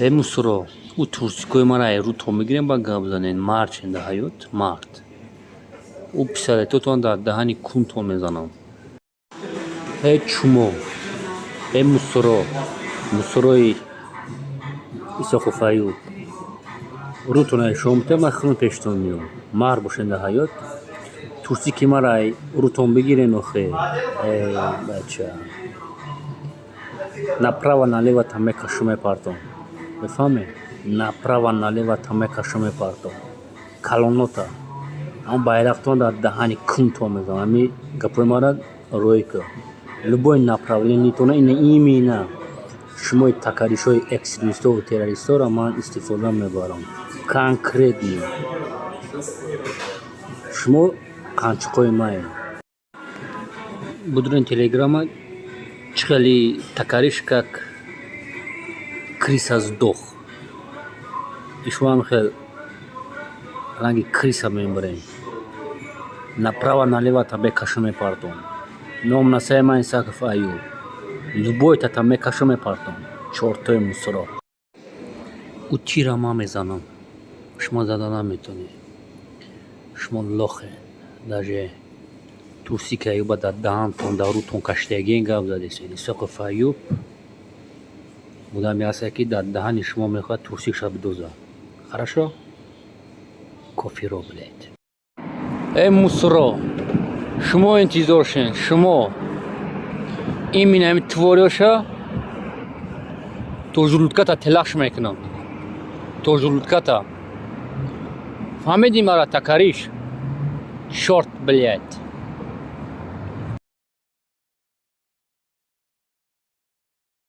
Э, мусоро, ӯ турсикои мара ай рӯтон мегирем, ба гап занен. Мард шен дар ҳаёт, мард. Ӯ писаретотон дар даҳани кунтон мезанам. Э, чумо, э, мусоро, мусорои Исоқов Аюб, рӯтон ай шумо битем, ман худам пештон меом. Мард бошен дар ҳаёт, турсики мара ай рӯтон бигирен. Охе, э, бача, направо налево та мекашу мепартом, мефаҳме? Направо налево та мекашу мепартом калонота, ҳамн байрақтон дар даҳани кунтон мезанам. Ҳами гапои мара рӯй кӯ, любой направление тона, ина именно шумои такаришҳои экстремистову террористҳоро ман истифода мебарам. Конкретно шумо қанчиқои мае. Будурен телеграма, чӣ хели такариш, как крыса сдох. И шумо ҳам хел ранги крыса мебарем, направо налево та мекашу мепартом. Ном насаи ман Исаков Аюб, любой тата мекашу мепартом, чортои мусоро. Ӯ тира ман мезанам, шумо зада наметонед, шумо лохе. Даже турсики Аюба дар даҳантон, дар рӯтон кашидагиен, гап задесед. Исоқов Аюб одаме ҳаста, ки дар даҳани шумо мехоҳад турсикша бидозад. Хорошо, кофиро, блядь. Э, мусоро, шумо интизор шен, шумо именно ҳами тварь оша то желудка та телаш мекунам, то желудка та. Фаҳмидӣ мара, такариш, чёрт, блядь.